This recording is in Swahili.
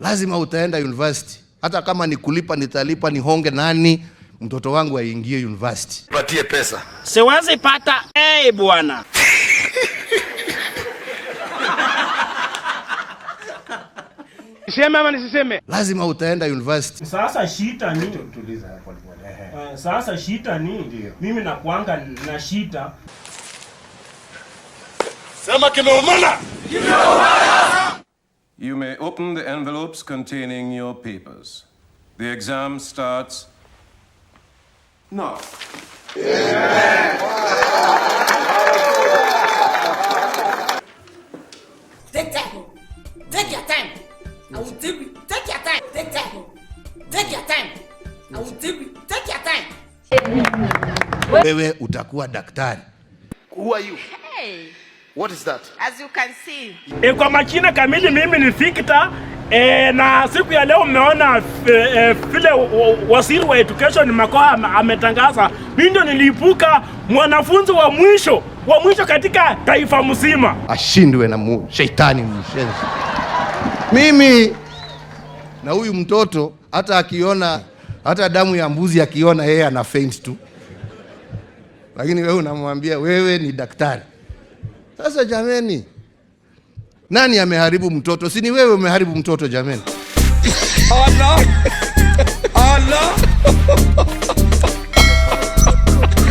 Lazima utaenda university, hata kama ni kulipa nitalipa, nihonge nani, mtoto wangu aingie university. Patie pesa. Siwezi pata. Hey, bwana. Niseme ama nisiseme? Lazima utaenda university. Sasa shita ni sasa shita ni mimi nakuanga na shita. Sema kimeumana. You may open the envelopes containing your papers. The exam starts now. Take time. Take your time. I will deal with. Take your time. Take time. Take your time. I will deal with. Take your time. Wewe utakuwa daktari. Who are you? Hey, What is that? as you can see, Kwa majina kamili mimi ni Victor. Na siku ya leo mmeona vile waziri wa education Makoha ametangaza, mimi ndio niliibuka mwanafunzi wa mwisho katika taifa mzima. Ashindwe na sheitani mshenzi. Mimi na huyu mtoto hata akiona hata damu ya mbuzi akiona yeye ana faint tu, lakini wewe unamwambia wewe ni daktari. Sasa jameni, nani ameharibu mtoto? Si ni wewe umeharibu mtoto jameni? Allah. Allah.